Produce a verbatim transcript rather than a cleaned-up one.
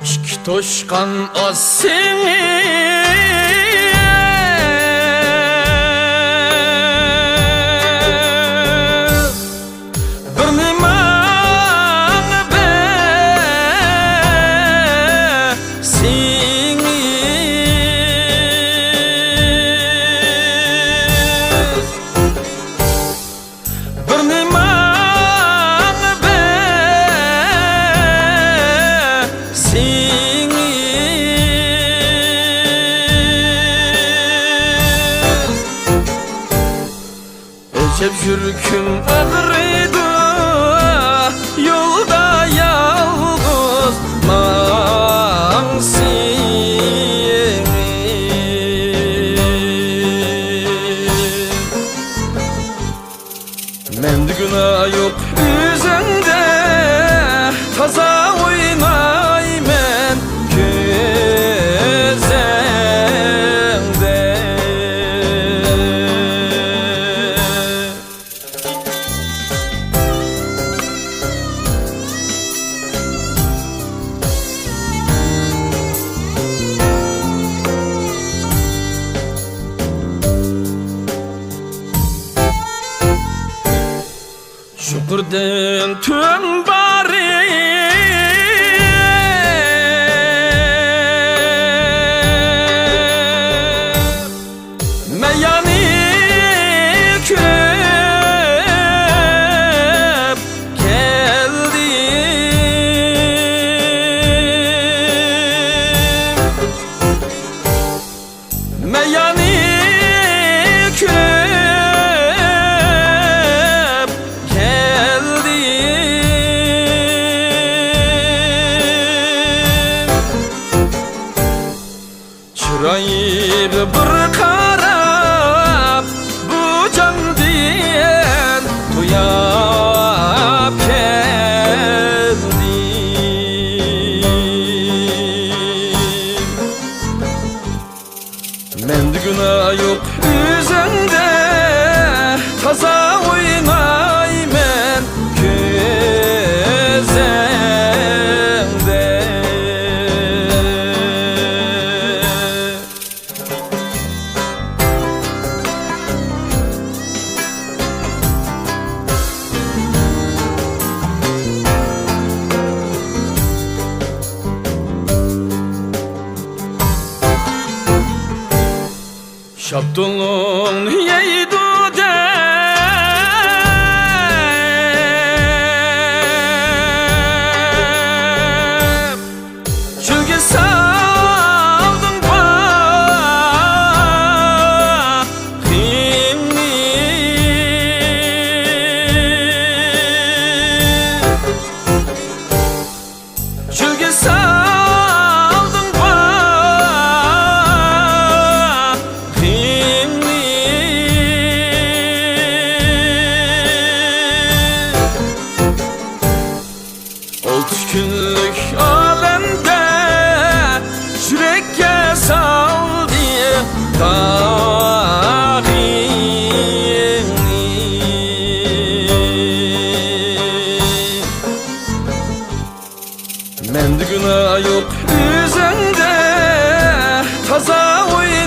ئىككى توشقان ئاز سېڭىز، بىرنى ماڭا بەر سېڭىز. بىرنى ماڭا بەرسىڭىز، ئەجەب يۈرىكىم ئاغرىيدۇ، يولدا يالغۇز ماڭسىڭىز. مەندە گۇناھ يوق ئۆزۈڭدە، تازا ئوينايمەن كۆزۈڭدە. يۇقىرىدىن تۆۋەن بارى مەيانى كۆرۈپ كەلدىم. مەيانى كۆرۈپ كەلدىم. چىرايىغا بىر قاراپ، بۇ جاندىن تويۇپ كەلدىم. مەندە گۇناھ يوق ئۆزۈڭدە، تازا ئوينايمەن كۆزۈڭدە. شاپتۇلۇڭنى يەيدۇ دەپ، چۆلگە سالدىڭ باغرىمنى. چۆلگە سالدىڭ باغرىمنى. ئالتە كۈنلۈك ئالەمدە يۈرەككە سالدى داغىڭنى. مەندە گۇناھ يوق ئۆزۈڭدە، تازا ئوي